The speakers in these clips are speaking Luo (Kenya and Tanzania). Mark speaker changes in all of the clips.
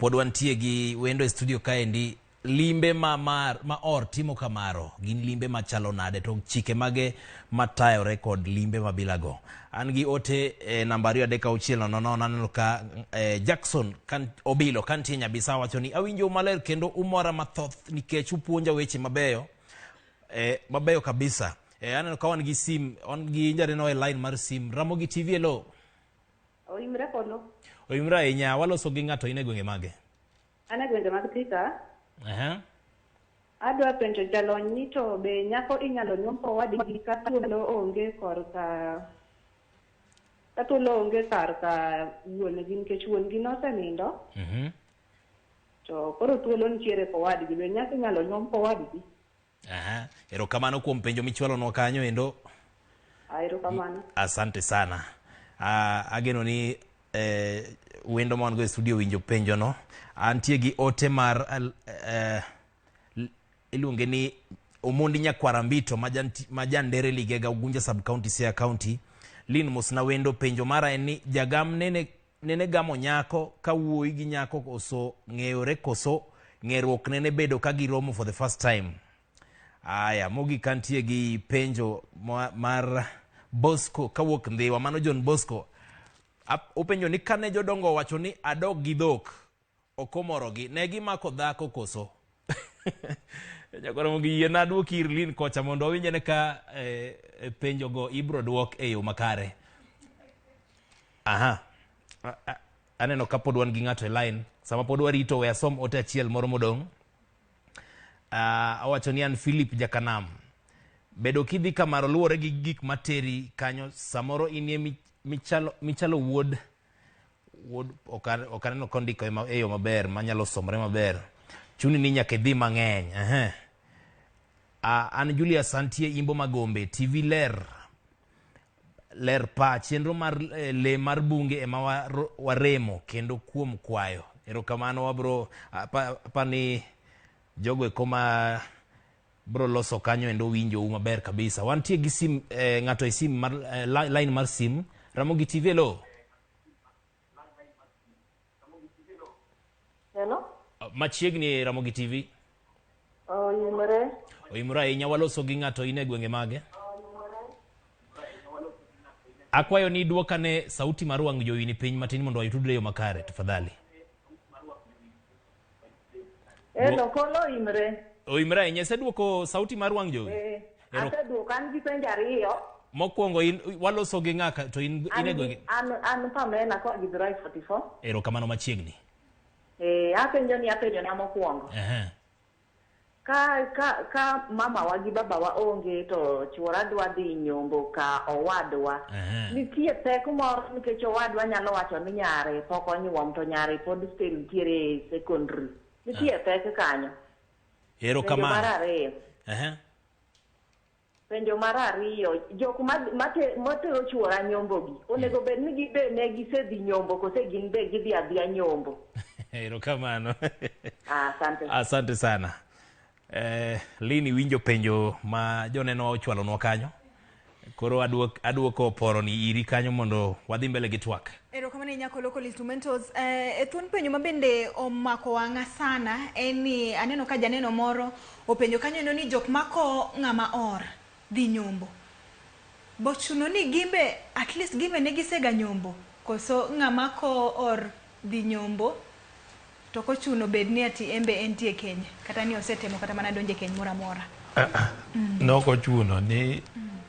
Speaker 1: Pod wantie gi wendo e studio kaendi. Limbe ma, mar, ma or timo kamaro gin limbe machalo nade to chike mage matayore kod limbe mabilago? An gi ote e namba 23600. Aneno ka Jackson kan, Obilo kantie Nyabisa wacho ni awinjo maler kendo umora mathoth nikech upuonja weche mabeyo, mabeyo kabisa. Aneno ka wan gi sim, wan gi janeno e line mar sim. Ramogi TV, hello.
Speaker 2: Oimre polo.
Speaker 1: Oimre ahinya. Waloso gi ng'ato, in e gwenge mage?
Speaker 2: An e gwenge mag Thika.
Speaker 1: Aha.
Speaker 2: Adwa penjo jalony ni to be nyako inyalo nyuom owadgi ka thuolo onge korka ka thuolo onge kar ka wuon-gi, nikech wuon-gi nosenindo, to koro thuolo nitiere kowadgi, be nyako inyalo nyuom kowadgi?
Speaker 1: Aha. Erokamano kuom penjo michwalonwa kanyo endo.
Speaker 2: Ah, erokamano.
Speaker 1: Asante sana. Ageno ni wendo ma wan go e studio winjo penjo no. Antie gi ote mar iluonge ni Omondi Nyakwara Mbito ma jandere Ligega, Ugunja Sub County, Siaya County. Lin mosna wendo, penjo mara en ni jagam nene gamo nyako ka wuoyi gi nyako koso ng'eyore koso ng'eruok nene bedo ka giromo for the first time? Aya, mogik antie gi penjo mar Bosco kawuok Ndhiwa, mano John Bosco. Openjo ni kane jodongo owacho ni adog gi dhok ok omorogi, ne gimako dhako koso? Nyakwara mogi yie na duok ir Lin kocha mondo wawinjane ka penjo go ibro duok e yo makare. Aha. Aneno ka pod wan gi ng'ato e line. Sama pod warito, we asom ote achiel moro modong'. Owacho ni an Philip Jakanam. Bedo kidhi kamaro luwore gi gik materi kanyo, samoro inie michalo wuod ok aneno kondiko e yo maber manyalo somore maber. Chuni ni nyaka idhi mang'eny. Ehe. An Julius antie Imbo Magombe. TV ler ler pa chenro mar le mar bunge ema waremo kendo kuom kwayo. Erokamano, wabro apa ni jogo eko ma bro loso kanyo endo winjo u maber kabisa. Wantie gi sim, ng'ato e sim mar line mar sim. Ramogi TV, hello.
Speaker 2: Hello?
Speaker 1: Machiegni Ramogi TV.
Speaker 2: Oimre.
Speaker 1: Oimre ahinya. Waloso gi ng'ato, in e gwenge mage? Akwayo ni duokane sauti mar wang' jowi ni piny matin mondo wayudre e yo makare, tafadhali.
Speaker 2: Hello, kolo oimre.
Speaker 1: Oimre ahinya. Iseduoko sauti mar wang' jowi?
Speaker 2: Eh, aseduoko. An gi penjo ariyo.
Speaker 1: Mokwongo in waloso gi ng'aka to in e gwenge?
Speaker 2: An Pamela koa Githurai 44.
Speaker 1: Erokamano, machiegni.
Speaker 2: Eh, apenjo ni apenjo na mokwongo. Ka mamawa gi babawa onge to chuora dwa dhi nyombo ka owadwa. Nitie pek moro nikech owadwa nyalo wacho ni nyare pok onyuom to nyare pod still nitiere e secondary. Nitie pek kanyo.
Speaker 1: Penjo
Speaker 2: mar ariyo. Penjo mar ariyo, jok matero chuora nyombo gi, onego bed ni gibe ne gisedhi nyombo kose gin be gidhi adhiya nyombo?
Speaker 1: Erokamano.
Speaker 2: Asante.
Speaker 1: Asante sana. Lini winjo penjo ma joneno ochwalonwa kanyo. Koro aduoko poro ni iri kanyo mondo wadhi mbele gi twak.
Speaker 3: Erokamano ahinya Local Instrumentals. E thuon penjo ma bende omako wang'a sana en ni aneno ka janeno moro openjo kanyo endo ni jok mako ng'ama or dhi nyombo. Bochuno ni gimbe at least gimbe ne gisega nyombo koso ng'ama ko or dhi nyombo to kochuno bed ni ati embe entie keny kata ni osetemo kata mana donje keny moro amora?
Speaker 4: Nok ochuno ni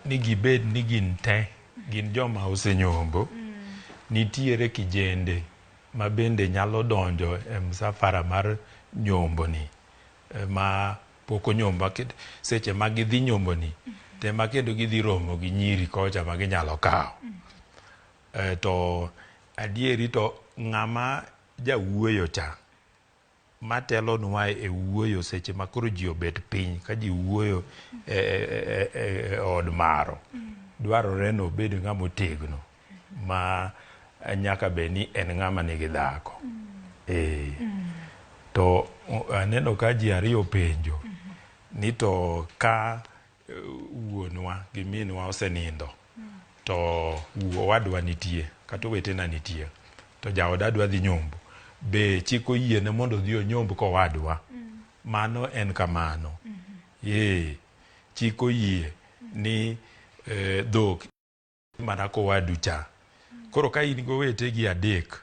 Speaker 4: gibed ni gin te gin joma osenyombo. Nitiere kijende ma bende nyalo donjo e msafara mar nyombo ni ma pok onyombo. Seche ma gidhi nyombo ni tema kendo gidhi romo gi nyiri kocha ma ginyalo kawo. To adieri to ng'ama jawuoyo cha matelonwa e wuoyo seche ma koro ji obet piny ka ji wuoyo e od maro, dwarore ni obed ng'ama otegno ma nyaka bed ni en ng'ama nigi dhako. To aneno ka ji ariyo penjo ni to ka wuonwa gi minwa osenindo to owadwa nitie kata owetena nitie to jaoda dwa dhi nyombo. Be chik oyiene mondo odhi onyomb kowadwa? Mano en kamano. Ee, chik oyie ni dhok mana kowadu cha. Koro ka in gi owetegi adek,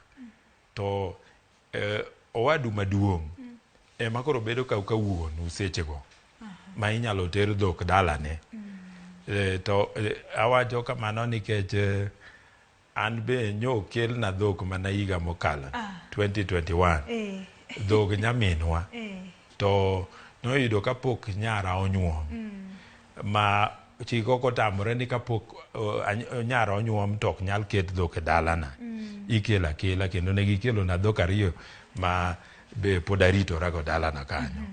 Speaker 4: to owadu maduong' ema koro bedo ka wuonu sechego ma inyalo ter dhok dalane. To awacho kamano nikech an be nyo kelna dhok mana higa mokalo 2021. Dhog nyaminwa. To noyudo kapok nyara onyuom. Ma chik ok otamore ni kapok nyara onyuom to ok nyal ket dhok e dalana. Ikelo akela kendo ne gikelona dhok ariyo ma be pod aritora go dalana kanyo.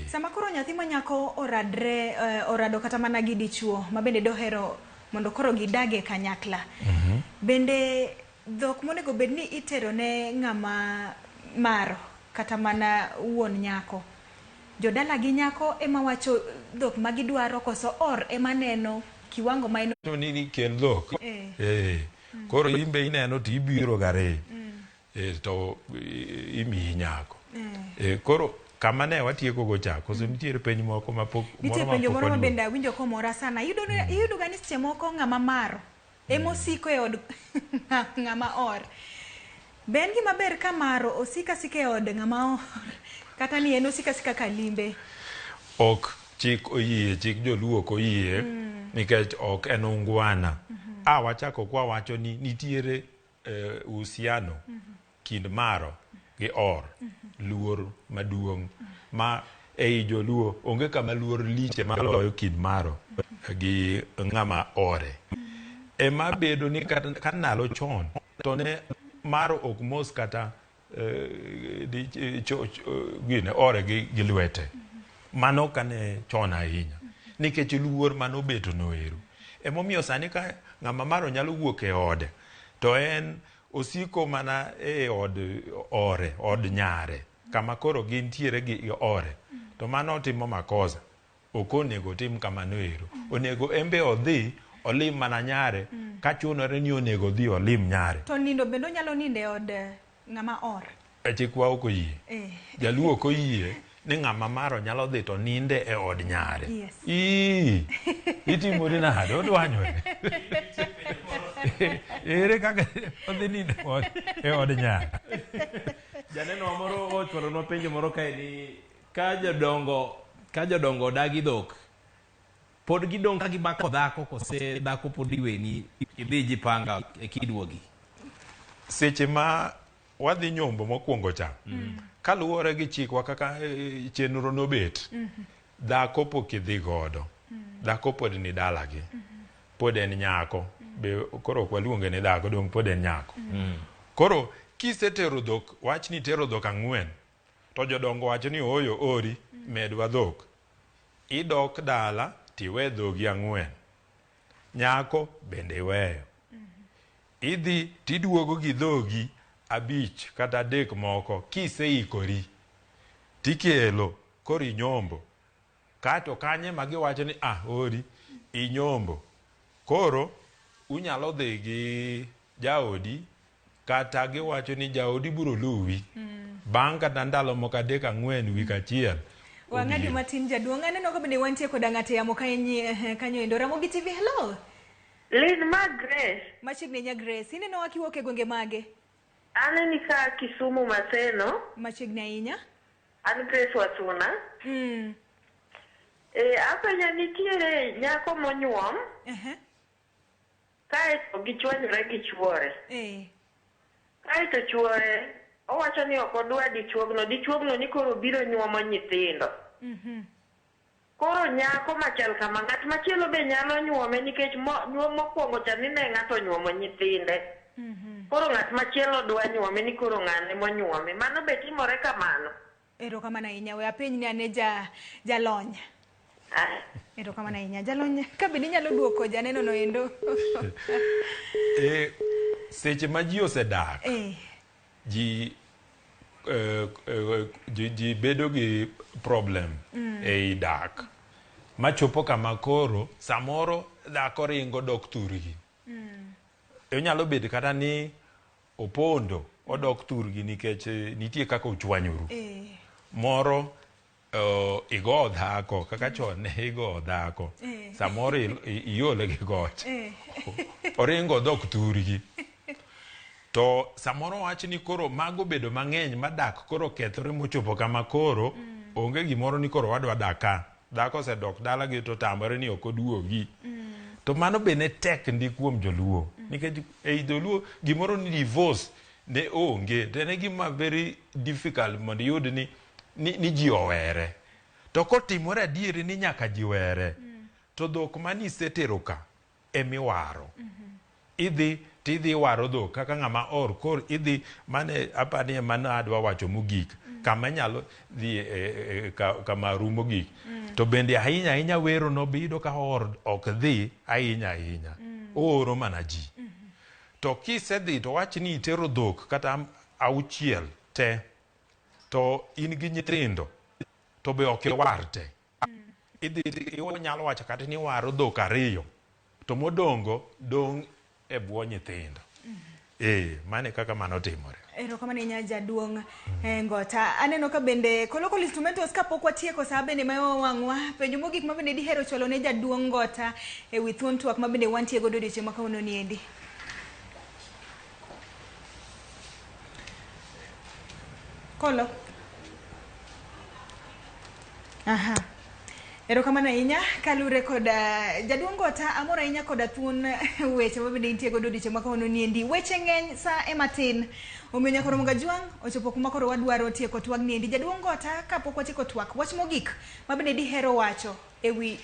Speaker 3: Sama koro nyathi ma nyako oradre orado kata mana gi dichuo ma bende dohero mondo koro gidage kanyakla. Bende dhok monego bed ni itero ne ng'ama maro kata mana wuon nyako. Jodala gi nyako ema wacho dhok ma gidwaro koso or ema neno kiwango ma en
Speaker 4: To ni kel dhok. Koro in be ineno to ibiro gariyo. To imiyi nyako. Koro kama ne watieko go cha, koso nitiere penj moko mapok
Speaker 3: nitie penjo moro ma bende awinjo komora sana. Iyudo ga ni seche moko ng'ama maro ema osiko e od ng'ama or. Be en gima ber ka maro osika asika e od ng'ama or kata ni en osika asika ka limbe?
Speaker 4: Ok chik oyie, chik joluo ok oyie nikech ok en ungwana. Wachako kwa wacho ni nitiere uhusiano kind maro gi or, luor maduong' ma ei joluo onge kama luor liche maloyo kind maro gi ng'ama ore. Ema bedo ni ka ndalo chon to ne maro ok mos kata gine ore gi lwete. Mano kane chon ahinya nikech luor manobeto no ero. Emomiyo sani ka ng'ama maro nyalo wuok e ode to en osiko mana e od ore, od nyare, kama koro gintiere gi ore. To mano otimo makosa. Ok onego otim kamano ero. Onego en be odhi olim mana nyare, ka chunore ni onego odhi olim nyare.
Speaker 3: To nindo bende onyalo nindo e od ng'ama or?
Speaker 4: E chikwa ok oyie. Jaluo ok oyie ni ng'ama maro nyalo dhi to ninde e od nyare. Ii, itimori nade? Odwanyore. Ere kaka odhi nindo e od nyare?
Speaker 1: Janeno moro ochwalonwa penjo moro kae ni ka jodongo odagi dhok, pod gidong' ka gimako dhako kose dhako pod iweni idhi jipanga e kiduogi?
Speaker 4: Seche ma wadhi nyombo mokwongo cha, kaluwore gi chikwa kaka chenro nobet, dhako pok idhi godo. Dhako pod ni dalagi. Pod en nyako. Be koro ok waluonge ni dhako, dong' pod en nyako. Koro kisetero dhok, wach ni itero dhok 4, to jodongo wacho ni ooyo ori, medwa dhok. Idok dala tiwe dhogi 4. Nyako bende iweyo. Idhi tiduogo gi dhogi 5 kata 3 moko kiseikori. Tikelo koro inyombo. Kato kanye ma giwacho ni ori inyombo. Koro unyalo dhi gi jaodi kata giwacho ni jaodi biro luwi. Bang' kata ndalo moko 3 4 wik achiel.
Speaker 3: Wang'adi matin jaduong', aneno ka bende wantie koda ng'ato e yamo kanyo endo. Ramogi TV, hello.
Speaker 2: Lin ma Grace.
Speaker 3: Machiegni nya Grace, ineno wa kiwuok e gwenge mage?
Speaker 2: Aneni ka Kisumu Maseno.
Speaker 3: Machiegni ahinya.
Speaker 2: An Grace Wasuna. Apenjo nitiere nyako monyuom. Kaeto gichwanyore gi chuore. Kaeto chuore owacho ni ok odwa dichuogno, dichuogno ni koro biro nyuomo nyithindo. Koro nyako machal kama, ng'at machielo be nyalo nyuome nikech nyuom mokwongo cha ni ne ng'ato onyuomo nyithinde. Koro ng'at machielo dwa nyuome ni koro ng'ane monyuome. Mano be timore kamano.
Speaker 3: Erokamano ahinya. We apenj ni ane jalony. Erokamano ahinya. Jalony, ka bende inyalo duoko janeno no endo?
Speaker 4: Seche ma ji osedak, ji bedo gi problem ei dak. Machopo kama koro samoro dhako ringo dok thurgi. Onyalo bedo kata ni opondo, Odok thurgi nikech nitie kaka uchwanyoru. Moro igo dhako kaka chon ne igo dhako. Samoro iole gi goch. Oringo odok thurgi. To samoro wach ni koro mago bedo mang'eny madak koro kethore mochopo kama koro onge gimoro ni koro wadwa dak ka. Dhako osedok dalagi to otamore ni ok oduogi. To mano be ne tek ndi kuom joluo. Nikech ei joluo gimoro ni divorce ne onge. To en gima very difficult mondo iyud ni ji owere. To kotimore adieri ni nyaka ji were. To dhok mane isetero ka emiwaro. Idhi tidhi waro dhok kaka ng'ama or koro idhi mane apani mano adwa wacho mogik kama inyalo dhi kama rumo mogik. To bende ahinya ahinya wero no be iyudo ka or ok dhi ahinya ahinya. Ooro mana ji. To kisedhi to wach ni itero dhok kata 6 te to in gi nyithindo to be ok iwar te. Idhi inyalo wacho kata ni iwaro dhok 2 to modongo dong' e bwo nyithindo. Mane kaka mano timore.
Speaker 3: Erokamano ahinya jaduong' Ngota. Aneno ka bende Kolokolo Instrumentals kapok watieko saa bende ma wang'wa. Penjo mogik ma bende dihero chwalo ne jaduong' Ngota e wi thuon twak ma bende wantie godo odiochieng' ma kawuono ni endi. Kolo. Aha. Erokamano ahinya kalure koda jaduong' Ngota, amor ahinya koda thuon weche ma bende intie godo odiochieng' ma kawuono ni endi. Weche ng'eny sa ema tin. Omiyo nyaka Ramogi Ajwang' ochopo kuma koro wadwaro tieko twag ni endi. Jaduong' Ngota, kapok watieko twak, wach mogik ma bende dihero wacho ewi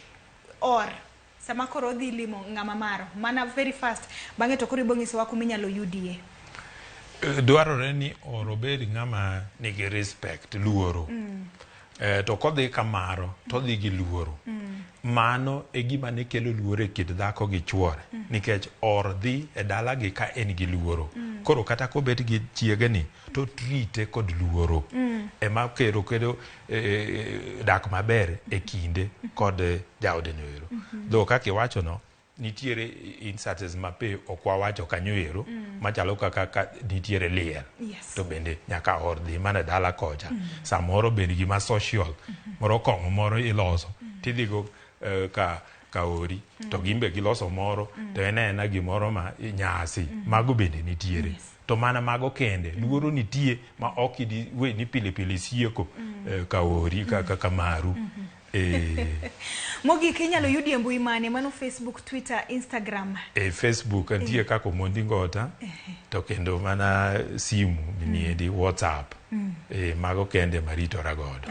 Speaker 3: or sama koro odhi limo ng'ama maro, mana very fast, bang'e to koro ibo nyisowa kuma inyalo yudie.
Speaker 4: Dwarore ni or obed ng'ama nigi respect, luoro. To kodhi kamaro to odhi gi luoro. Mano e gima ne kelo luoro e kind dhako gi chuore. Nikech or dhi e dalagi ka en gi luoro. Koro kata kobet gi chiegeni to trite kod luoro. Ema kelo dak maber e kinde kod jaode no ero. Dho kaka iwacho no, nitiere instances ma pe ok wawacho kanyo ero, machalo kaka ka nitiere liel. To bende nyaka or dhi mana dala kocha. Samoro bende gima social, moro kong'o moro iloso, tidhi go ka ori, to gin be giloso moro, to en aena gimoro ma nyasi. Mago bende nitiere. To mana mago kende, luoro nitie ma ok idi we ni pile pile sieko ka ori, ka maru.
Speaker 3: Mogik inyalo yudi e mbui mane? Mano Facebook, Twitter, Instagram?
Speaker 4: E Facebook nitie kaka Omondi Ngota, to kendo mana simu miniendi WhatsApp. Mago kende maritora godo.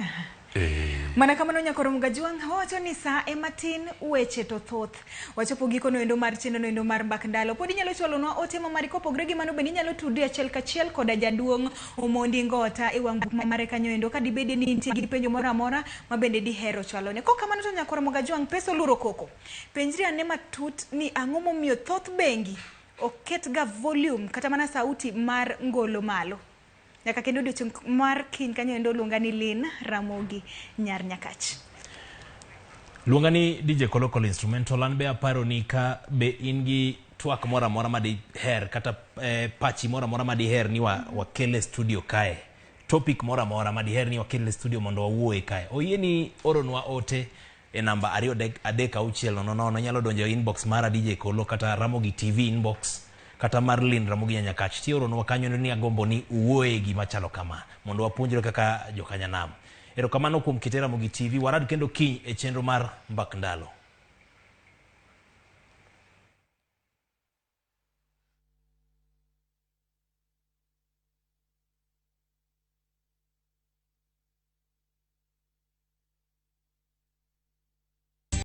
Speaker 3: Mana kamano nyakoro Mgajwang' wacho ni saa ema tin, weche to thoth. Wachopo giko noendo mar chenro noendo mar Mbak Ndalo. Pod inyalo chwalonwa ote ma mari kopogre gi mano bende inyalo tudri achiel kachiel koda jaduong' Omondi Ngota e wang' buk mare kanyo endo ka dibede ni nitie gi penjo moro amora ma bende dihero chwalone. Kok kamano to nyakoro Mgajwang' pesa oluro koko. Penjri ane matut ni ang'o momiyo thoth bengi oket ga volume kata mana sauti mar ngolo malo. Nyaka kendo odiochieng' mar kiny kanyo endo luonga ni Lynn Ramogi Nyar Nyakach.
Speaker 1: Luonga ni DJ Kolokolo Instrumental. An be aparo ni ka be in gi twak moro amora ma diher kata pachi moro amora ma diher ni wakele studio kae, topic moro amora ma diher ni wakele studio mondo wawuoye kae, oyie ni oronwa ote e namba 2 3 6 0 0. Inyalo donjo e inbox mara DJ Kolo kata Ramogi TV inbox kata mar Lynn Ramogi Nyakach. Tioronwa kanyo ni agombo ni uwuoye gima chalo kama mondo wapuonjre kaka jokanyanam. Erokamano kuom kite Ramogi TV. Warad kendo kiny e chenro mar Mbak Ndalo.